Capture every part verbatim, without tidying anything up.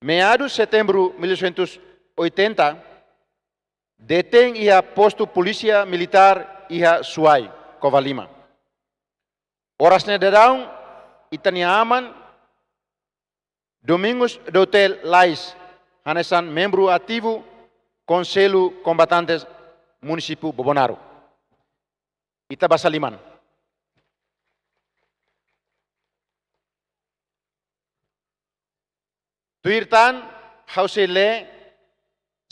Meadus Setembru mil novecentos e oitenta, detein iha postu polísia militár iha Suai, Covalima. Oras ne'e daudaun, ita-nia aman, Domingos Doutel Lais, hanesan membru ativu Konsellu Kombatantes Munisípiu Bobonaro. Ita basa liman. Tuir tan, ha'u sei lee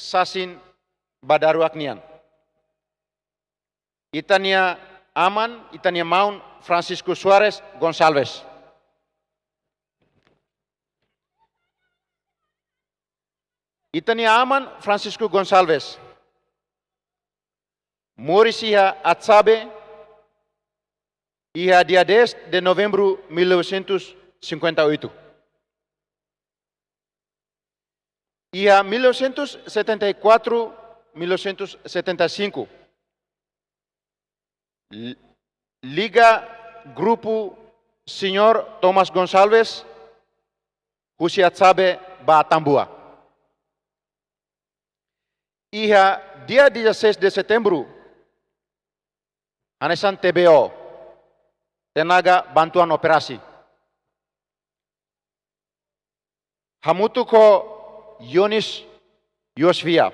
sasin ba daruak nian. Ita-nia aman, ita-nia maun Francisco Soares Gonçalves. Ita-nia aman Francisco Gonçalves moris iha Atsabe, iha dia dez de novembro mil novecentos e cinquenta e oito. Iha mil novecentos e setenta e quatro, mil novecentos e setenta e cinco, li-, liga grupu Señór Thomas Gonçalves, husi Atsabe ba Atambua. Iha dia dezasseis de setembro, hanesan T B O, Tenaga Bantuan Operasi, hamutuk ho Yonis Yosvia.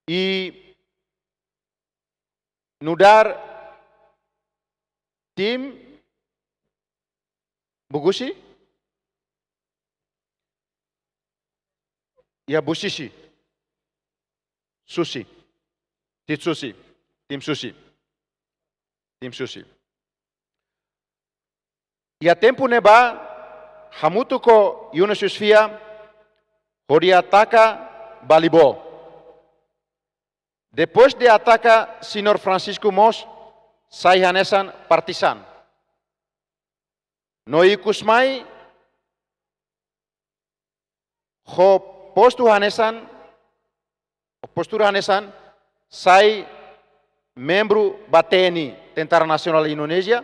I nu'udar tim Bugusi, iha Busisi, Susi, tim Susi, tim Susi, tim Susi. Iha tempu ne'ebá, hamutuk ho Yonis Yosvia, hodi ataka Balibó. Depois de ataka, Señór Francisco mós sai hanesan partizan. No ikus mai, ho postu hanesan, postura hanesan, sai membru ba T N I, Tentara Nasionál Indonézia,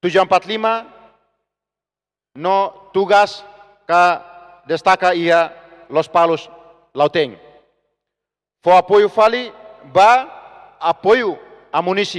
tujuh empat lima, no tugas ka destaka iha Lospalos, Lautein. Fó apoiu fali ba apoiu amunisi